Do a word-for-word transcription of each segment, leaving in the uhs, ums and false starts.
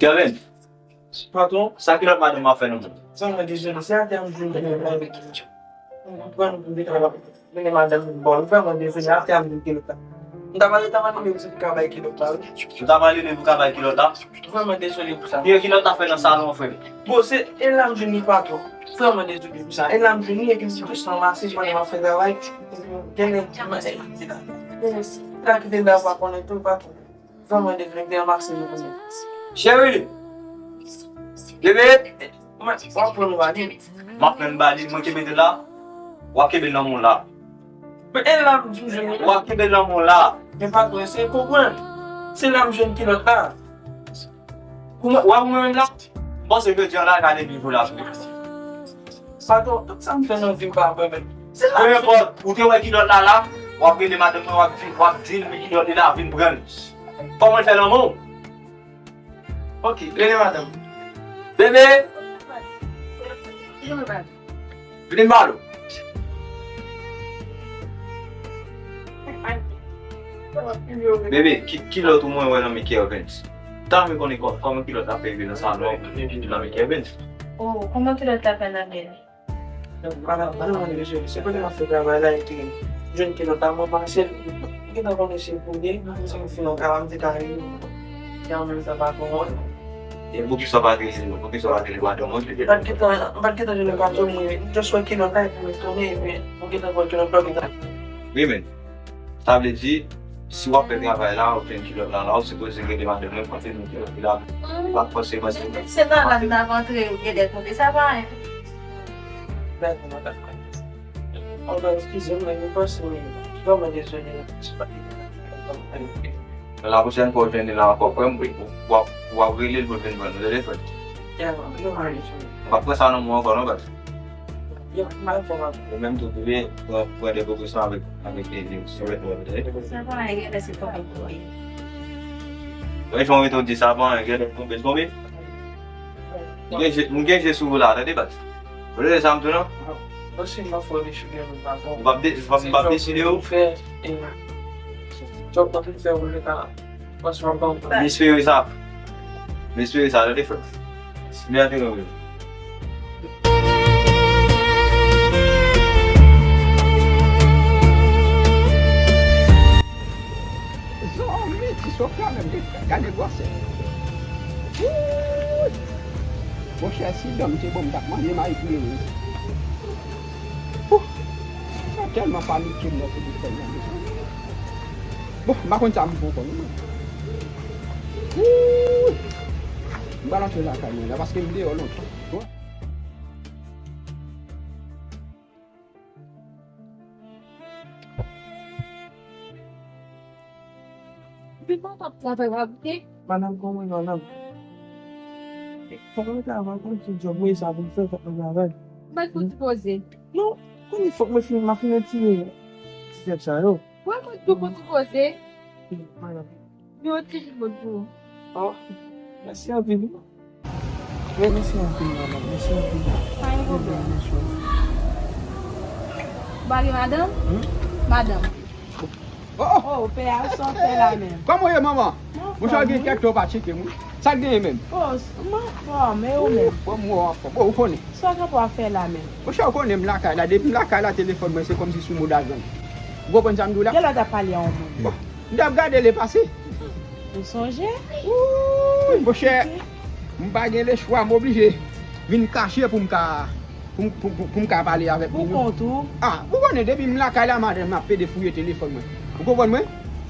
Kevin, patwon, sa kilòt madanm w ap fè nan men w? Vrèman dezole, se atè m jwenn kilòt la. Mwen pran pou m te ka mennen madanm m bò. Vrèman dezole, atè m jwenn kilòt la. M ta pale, ta pale de ou se pou ka bay kilòt la, wi. Ou ta pale de pou ka bay kilòt la? Vrèman dezole pou sa. Kiyè kilòt la fè nan salon an, frè m? Bon, se, e la m jwenn li, patwon. Vrèman dezole pou sa. E la m jwenn li, epi m di jis ranmase pandan m ap fè travay. Genlè, genlè, la kite la pa konnen tou, patwon. Vrèman dezole, m te ranmase li pou mwen. Cheri! Bebe! Mwen, w ap pran m ba li. M ap pran m ba li, mwen ki mete la. W ap kenbe nan men w la. Men e la m di w jwenn li. W ap kenbe nan men w la. Men patwon, eseye konprann. Se la m jwenn kilòt la. Kouman, w ap mwen menm la? M panse ke Dye an la gade li pou la. Patwon, tout sa m fè nan vi m pa vre, men se la m jwenn. Peu importe, ou te wè kilòt la la, w ap rele madanm mwen, w ap di, w ap di l men kilòt li la, vin pran l. Kòman l fè nan men w? Ok, rele madanm. Bebe! Vini m ba l ou. Bebe, ki, kilòt ou mwen wè nan men Kervens? Ta renmen konnen kò-, kòman kilòt la fè rive nan salon an, ki nan men Kervens? Oh, kòman kilòt la fè nan men li? Donk, madanm, madanm, mwen, mesye, se kote m ap fè travay la, epi m jwenn kilòt la, mwen panse l, m gentan konnen se pou li, se yon fi nan kay la, m te ka ri, e an menm tan pa konprann. E poukisa w pa t rele, poukisa w pa t rele madanm ou? M pa t gentan, m pa t gentan jwenn okazyon, mwen, m just wè kilòt la, epi m etone, epi m gentan wè kilòt la, m gentan. Wi, men. Sa vle di, si w ap fè travay la, ou jwenn kilòt la la, ou sipoze rele madanm mwen, pote nou kilòt li la. Ou pa fòseman se. Se nan la m t ap antre, ou genlè tonbe, sa pa anyen. Dakò, dakò. Anben, eskize m, men m panse, vrèman dezole. La pwochèn fwa w jwenn li la ankò, frè m, w ap, w ap rele l pou l vin pran nou, tande, frè m? Ya, vrèman dezole. W ap pran sa nan men w ankò, non, baz? Yo, m al fè w ap. Ou menm tou, dwe pran, pran de prekosyon avèk, avèk, e, e, sou vètman w, tande? Sa pa anyen, genlè se tonbe tonbe. Wi, jan w rete w di sa pa anyen, genlè tonbe, tonbe. M gen je, m gen je sou ou la, tande, baz. Ou tande sa m di w, non? Osi, m ap fè w dechouke, m pa bon. M p ap de-, m p ap, m p ap dechire w. Fè, e, jòb nan tout fè w le ka. M espere sa. M espere sa, tande, frè. Men antre nan men. Zanmi, ti sofla menm, gade gwosè. Wouy! Monchè, si dan m te bon, m t ap manje mayi tou ye wi. Wouh! Sa tèlman panike m nan telefòn nan, mezanmi. Bon, m pa konn sa m fè ankò non. Wouh! M pral antre lakay mwen la, paske m deyò lontan. Depi w ap travay w ap byen. Madanm, kòman w ye, madanm? Fòk mwen travay, konn ki djòb mwen sa pou m fè, fòk mwen travay. Mwen fouti poze. Non, konnen fòk mwen fin, m ap fin retire ti zèb sa yo. Wè mwen tou fouti poze. Madanm. Yon ti bout pou ou. Oh, mèsi anpil. Mèsi anpil, madanm. Mèsi anpil. Pa gen pwoblèm. Ou pa gen madanm? Hmm? Madanm. Oh, oh. Oh, pè a, sa w fè la menm? Kòman w ye, manman? Monchè, gen kèk tan w pa tcheke m wi. Sa k genyen menm? Oh, m anfòm, e ou menm? Bon, m wè w anfòm. Bon, ou konnen. Sa w gentan ap fè la menm? Monchè, ou konnen m lakay la. Depi m lakay la, telefòn mwen, se kòmsi sou mòd ajan. Ou konprann sa m di w la? Genlè w t ap pale a yon moun. Bon. M t ap gade le pase. Ou sonje? Wouy, monchè, m pa gen lechwa, m oblije vin kache pou m ka, pou m, pou, pou, pou m ka pale avèk moun yo. Pou kont ou? Ah, ou konnen depi m lakay la, madanm m ap pede fouye telefòn mwen. Ou konprann mwen?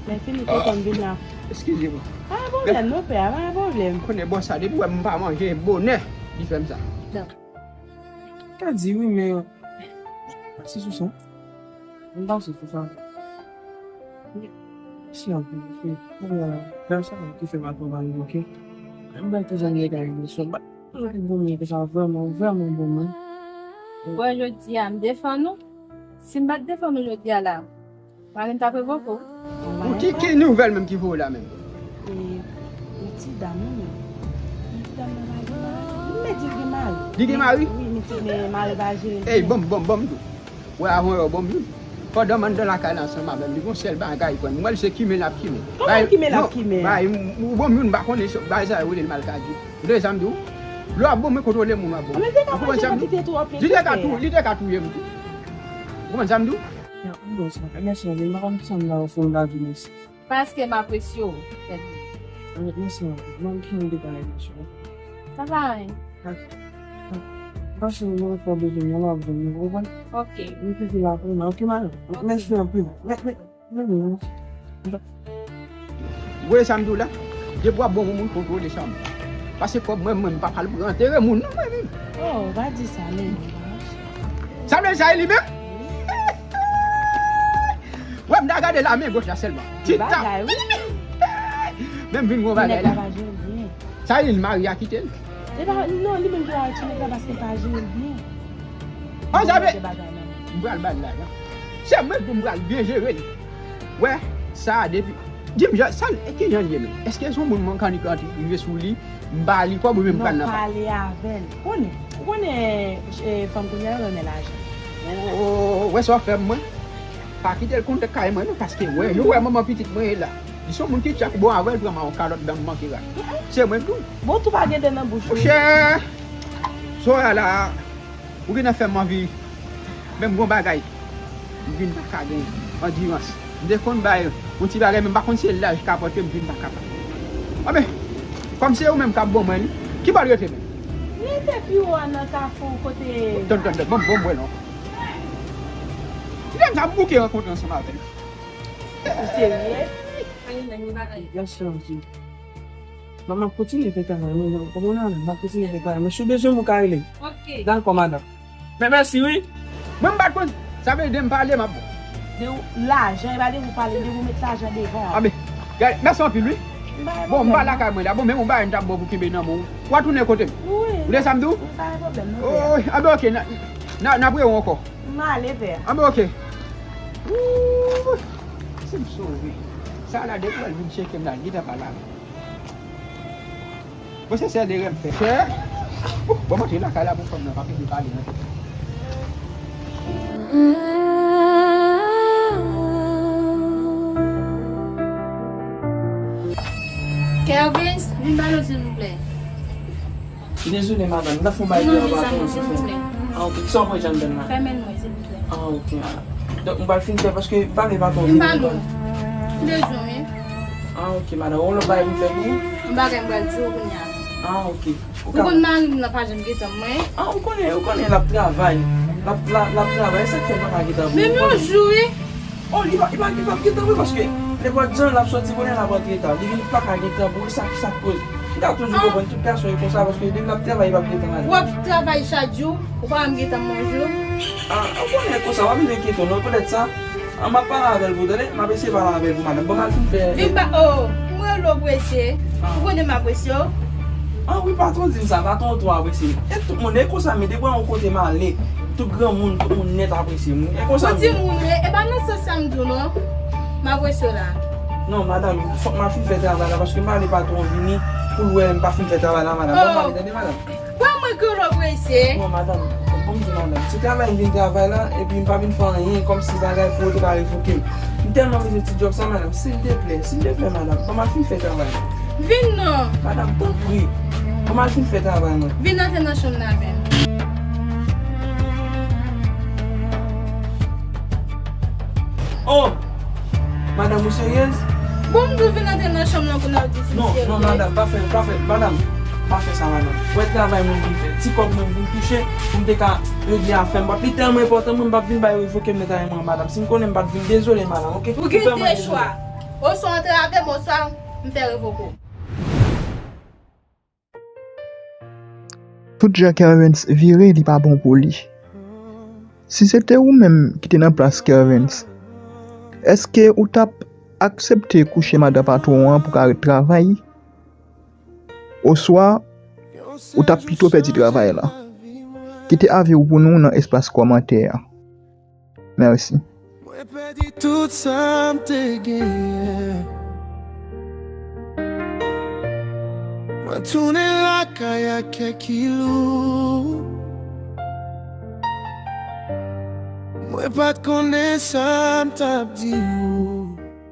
Men fini kontan m vin la. Eskize mwen. Pa gen pwoblèm, non, pè a, pa gen pwoblèm. Ou konnen bòs sa, depi w wè m pa manje, bonè li fè m sa. Ka di wi, men se sou sa. M pa sou sa. Si anpil, paske kounye a, lè sa ki fè m ap travay, oke? M bay tout zanmi yo kay emisyon, m bay tout zanmi bon mwen konsa, vrèman, vrèman bon mwen. Wè, jodi a, m defann ou. Si m pa t defann ou jodi a la, Marin t ap revoke w. Bon, ki, ki nouvèl menm ki voye la menm? E, yon ti dam wi menm. Yon ti dam nan la gen mari. Men di l gen mari. Li gen mari? Wi, men ti, men mari pa jere l. Ey, bon, bon, bon, m di w. Wè, avan yè w bon m di w. Pandan m anndan lakay la ansanm avè l, li gon sèl bagay pran m. M wè l se kimen l ap kimen. Kòman kimen l ap kimen? Bay, m, ou bon moun, m pa konnen bagay sa yo rele l malkadi. Ou tande sa m di w? Lè w ap bon mwen kontwole moun w ap bon. Ou konprann sa m di w? Li te ka tou, li te ka touye m tou. Ou konprann sa m di w? Ya, m bon sa. Mèsi anpil. M pa konn kisa m ta fè, m ta vin isit. Paske m apresye w, Fèdi. Mèsi anpil. Mwen ki yon detay, mèsi. Sa pa anyen. Paske mwen fò bezwen mwen, m ap vin, ou konprann? Ok. M toujou la pou mwen. Ok, madanm. Mèsi anpil. Mè, mè, mè, mè. Ou wè sa m di w la? Depi w ap bon moun, kontwole sa m. Pase kòb mwen, mwen, m pa pral pran antere moun, non, mwen menm. Oh, pa di sa, men. Sa vle di sa e li menm? Wè, m ta gade la men goch la sèlman. Ti tap. Bagay, wi. Menm vin gwo bagay la. Nèg la pa jere l byen. Sa e li, mari a kite l? E pa, non, li menm ki pa retire l la paske l pa jere l byen. An, sa vle, m pral ba l lajan. Se mwen pou m pral byen jere l. Wè, sa depi. Di m, jan, sa, ki jan l ye menm? Èske se yon moun mwen ka li ka rive sou li? M ba li kòb ou menm pral nan pa. Non, pale avè l. Konnen, ou konnen, eh, fanm kounye a yo renmen lajan. Oh, wè sa w fè m mwen. Pa kite l konn kay mwen non, paske wè, yo wè manman pitit mwen ye la. Li se yon moun ki tchak bon avè l, pran yon kalòt dan m manke rat. Se mwen tou. Bon, tou pa gen dan nan bouch ou. Monchè, Soraya la. Ou gentan fè m anvi. Menm gon bagay. M vin pa ka gen andirans. M te konn bay yon ti bagay, men m pa konn si se laj k ap fè m vin pa kapab. Anben, kòm se ou menm k ap ban mwen li, ki bò l rete menm? Li rete pi wo a nan kafou kote. Tann, tann, tann, ban m, ban m wè non. Kilè m sa bouke rankontre ansanm avè l? Ou serye? Yes, sir, wi. Non, m ap kontinye fè travay mwen, non, kòman nan, m ap kontinye fè travay mwen. Si w bezwen m, ou ka rele m. Ok. Dakò, madanm. Men mèsi, wi. Mwen, m pa t konn. Sa vle di, m pale, m ap bon. De ou, lajan, e pa de ou pale, de ou met lajan devan. Anben, gade, mèsi anpil, wi. Bon, m pa lakay mwen la. Bon, men yon bagay m t ap bon pou kenbe nan men w. W a tounen kote m. Wi. Ou de sa m di w? Wi, pa gen pwoblèm, non, pè. Oh, anben, ok, n a, n a, n ap rewè ankò. M ale, pè. Anben, ok. Ooh, si m sove. Sa la, depi w al vin tcheke m la, l gentan pale avè m. Bon, se sèl erè m fè. Chè. Bon, m antre lakay la pou fanm nan pa pede pale nan tèt. Kervens, vin ba nou, silvouplè. Dezole, madanm, m ta fon bagay devan patwon an, silvouplè. Ah, ok. Sa w pran anndan la? Fèmen mwen, silvouplè. Ah, ok, madanm. Donk, m pral fin fè, paske m pa vle patwon vini. M pa lou. M bezwen, wi. Ah, ok, madanm. Ou lòt bagay pou m fè pou ou? Yon bagay m pral di w kounye a. Ah, ok. Ou konn mari m nan pa janm gentan mwen. Ah, ou konnen, ou konnen l ap travay. L ap, l ap, l ap travay, e sa k fè l pa ka gentan pou ou. Menm yon jou, wi. Oh, li pa, li pa, li p ap gentan vre, paske nenpòt jan l ap sòti bonè, l ap rantre ta. Li vin pa ka gentan pou li, sa, sa k koz. M ka toujou konprann tout gason e konsa, paske depi l ap travay, li p ap gentan ale. W ap travay chak jou, ou pa janm gentan manje. Ah, ou konnen konsa, w ap vin enkyete w, non, poutèt sa, ah, m ap pale avè l pou tande, m ap eseye pale avè l pou madanm. Bon, m al fin fè. Vin ba, oh, m rele w pou eseye. Ah. Ou konnen m apresye w. Ah wi, patwon di m sa, patwon twò apresye m. E tout moun, e konsa, men depi yon kote m ale, tout granmoun, tout moun nèt apresye m, wi. E konsa m ye. Ou di moun, wi, e pa nan sans sa m di w, non. M apresye w la. Non, madanm, fòk m ap fin fè travay la, paske m pa vle patwon vini pou l wè m pa fin fè travay la, madanm. Bon, m ale, tande, madanm. Bon, mwen kole w, mesye. Non, madanm, bon, m di madanm, se travay m vin travay la, epi m pa vin fè anyen, kòmsi bagay pou yo te ka revoke m. M tèlman bezwen ti djòb sa, madanm, silteplè, silteplè, madanm, ban m al fin fè travay la. Vin non. Madanm, tanpri, ban m al fin fè travay mwen. Vin antre nan chanm nan avè m. Oh! Madanm, ou seryez? Bon, m di w vin antre nan chanm nan kounye a, w di si m seryez. Non, non, madanm, pa fè, pa fè, madanm, pa fè sa, madanm. Ou wè travay mwen vin fè, ti kòb mwen vin touche, pou m te ka regle afè m. But li tèlman enpòtan, mwen m p ap vin bay revoke m nan travay mwen, madanm. Si m konnen m pa t vin, dezole, madanm, oke? Ou gen de chwa. Oswa w antre avè m, oswa m fè revoke w. Tout jan Kervens vire, li pa bon pou li. Si se te ou menm ki te nan plas Kervens, èske ou t ap aksepte kouche madan patwon an pou ka ret travay? Oswa, ou t ap pito pèdi travay la? Kite avi w pou nou nan espas kòmantè a. Mèsi. Mwen pèdi tout sa m te genyen. Mwen tounen lakay ak kè ki lou. Mwen pa t konnen sa m t ap di ou.